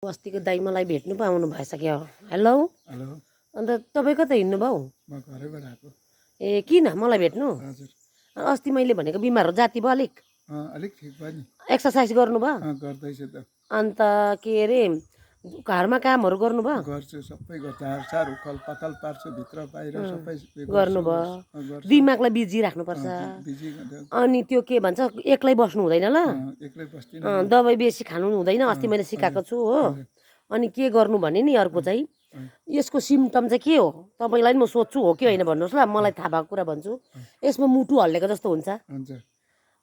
अस्तिको दाइ मलाई भेट्नु पो आउनु भएछ क्या। हेलो, हेलो, अन्त तपाईँ कता हिँड्नुभयो? म घरैबाट आएको। ए किन मलाई भेट्नु? हजुर। अस्ति मैले भनेको बिमारहरू जाती भयो अलिक? अलिक ठिक भयो नि। एक्सर्साइज गर्नुभयो? गर्दैछु त। अन्त के अरे घरमा कामहरू गर्नुभयो? गर्छु, सबै गर्छु। हारसार उखाल पाखाल पार्छु, भित्र बाहिर सबै गर्नुभयो। गर्छु। दिमागलाई बिजी राख्नुपर्छ। बिजी अनि त्यो के भन्छ एक्लै बस्नु हुँदैन ल? एक्लै बस्दिनँ। दबाई बेसी खानु हुँदैन, अस्ति मैले सिकाएको छु हो। अनि के गर्नु भने नि अर्को चाहिँ यसको सिम्टम चाहिँ के हो तपाईँलाई नि म सोध्छु हो कि होइन भन्नुहोस् ल। मलाई थाहा भएको कुरा भन्छु। यसमा मुटु हल्लेको जस्तो हुन्छ,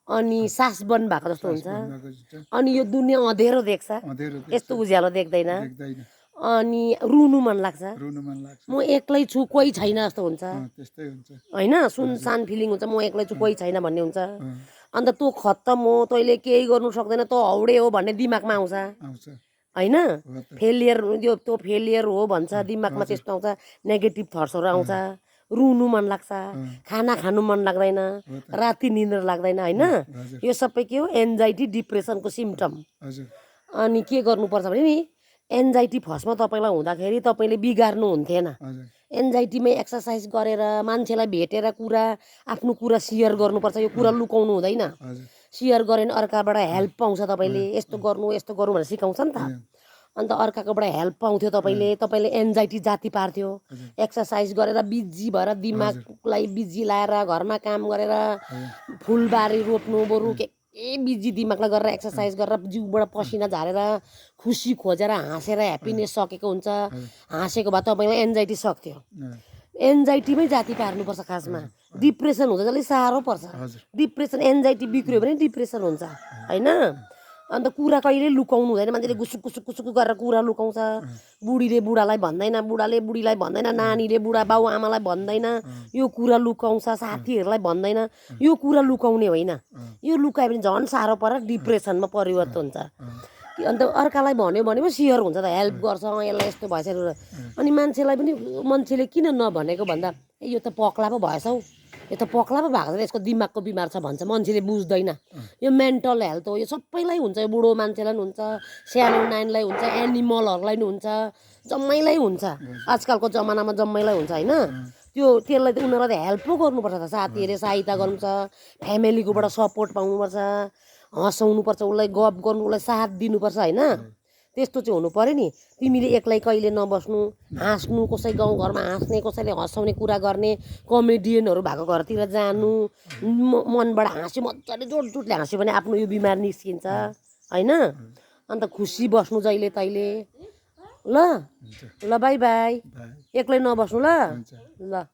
अनि सास बन्द भएको जस्तो हुन्छ, अनि यो दुनियाँ अँधेरो देख्छ, यस्तो उज्यालो देख्दैन, अनि रुनु मन लाग्छ, म एक्लै छु कोही छैन जस्तो हुन्छ होइन, सुनसान फिलिङ हुन्छ, म एक्लै छु कोही छैन भन्ने हुन्छ। अन्त तँ खत्तम हो, तैँले केही गर्नु सक्दैन, तँ हाउडे हो भन्ने दिमागमा आउँछ होइन। फेलियर यो त्यो फेलियर हो भन्छ दिमागमा, त्यस्तो आउँछ, नेगेटिभ थट्सहरू आउँछ, रुनु मन लाग्छ, खाना खानु मन लाग्दैन, राति निन्द्रा लाग्दैन होइन। यो सबै के हो? एन्जाइटी डिप्रेसनको सिम्टम। अनि के गर्नुपर्छ भने नि एन्जाइटी फर्स्टमा तपाईँलाई हुँदाखेरि तपाईँले बिगार्नु हुन्थेन। एन्जाइटीमै एक्सर्साइज गरेर मान्छेलाई भेटेर आफ्नो कुरा सेयर गर्नुपर्छ। यो कुरा लुकाउनु हुँदैन। सेयर गऱ्यो भने अर्काबाट हेल्प पाउँछ। तपाईँले यस्तो गर्नु भनेर सिकाउँछ नि त। अन्त अर्काकोबाट हेल्प पाउँथ्यो तपाईँले एन्जाइटी जाती पार्थ्यो। एक्सर्साइज गरेर बिजी भएर दिमागलाई बिजी लाएर घरमा काम गरेर फुलबारी रोप्नु बरु के बिजी दिमागलाई गरेर एक्सर्साइज गरेर जिउबाट पसिना झारेर खुसी खोजेर हाँसेर ह्याप्पिनेस सकेको हुन्छ। हाँसेको भए तपाईँलाई एन्जाइटी सक्थ्यो। एन्जाइटीमै जाती पार्नुपर्छ खासमा। डिप्रेसन हुँदा चाहिँ अलिक साह्रो पर्छ। डिप्रेसन एन्जाइटी बिग्रियो भने डिप्रेसन हुन्छ होइन। अन्त कुरा कहिले लुकाउनु हुँदैन। मान्छेले गुसुक गुसुक गुसुक गरेर कुरा लुकाउँछ। बुढीले बुढालाई भन्दैन, बुढाले बुढीलाई भन्दैन, नानीले बुढा बाउ आमालाई भन्दैन, यो कुरा लुकाउँछ, साथीहरूलाई भन्दैन। यो कुरा लुकाउने होइन, यो लुकायो भने झन् साह्रो परेर डिप्रेसनमा परिवर्तन हुन्छ। अन्त अर्कालाई भन्यो भने पो सेयर हुन्छ त, हेल्प गर्छ, यसलाई यस्तो भएछ। अनि मान्छेले किन नभनेको भन्दा यो त पक्ला पो भएछ हौ, यो त पक्ला पो भएको छ, यसको दिमागको बिमार छ भन्छ। मान्छेले बुझ्दैन। यो मेन्टल हेल्थ हो, यो सबैलाई हुन्छ। यो बुढो मान्छेलाई पनि हुन्छ, सानो नानीलाई हुन्छ, एनिमलहरूलाई पनि हुन्छ, जम्मैलाई हुन्छ। आजकलको जमानामा जम्मैलाई हुन्छ होइन। त्यसलाई त उनीहरूलाई त हेल्प पो गर्नुपर्छ त। साथीहरूले सहायता गर्नुपर्छ, फ्यामिलीकोबाट सपोर्ट पाउनुपर्छ, हँसाउनुपर्छ, उसलाई गफ गर्नु, उसलाई साथ दिनुपर्छ होइन। त्यस्तो चाहिँ हुनु पऱ्यो नि। तिमीले एक्लै कहिले नबस्नु, हाँस्नु, कसै गाउँघरमा हाँस्ने, कसैले हँसाउने कुरा गर्ने, कमेडियनहरू भएको घरतिर जानु, मनबाट हाँस्यो, मजाले जोड जोडले हाँस्यो भने आफ्नो यो बिमार निस्किन्छ होइन। अन्त खुसी बस्नु जहिले तहिले ल। ल बाई बाई। एक्लै नबस्नु ल। ल।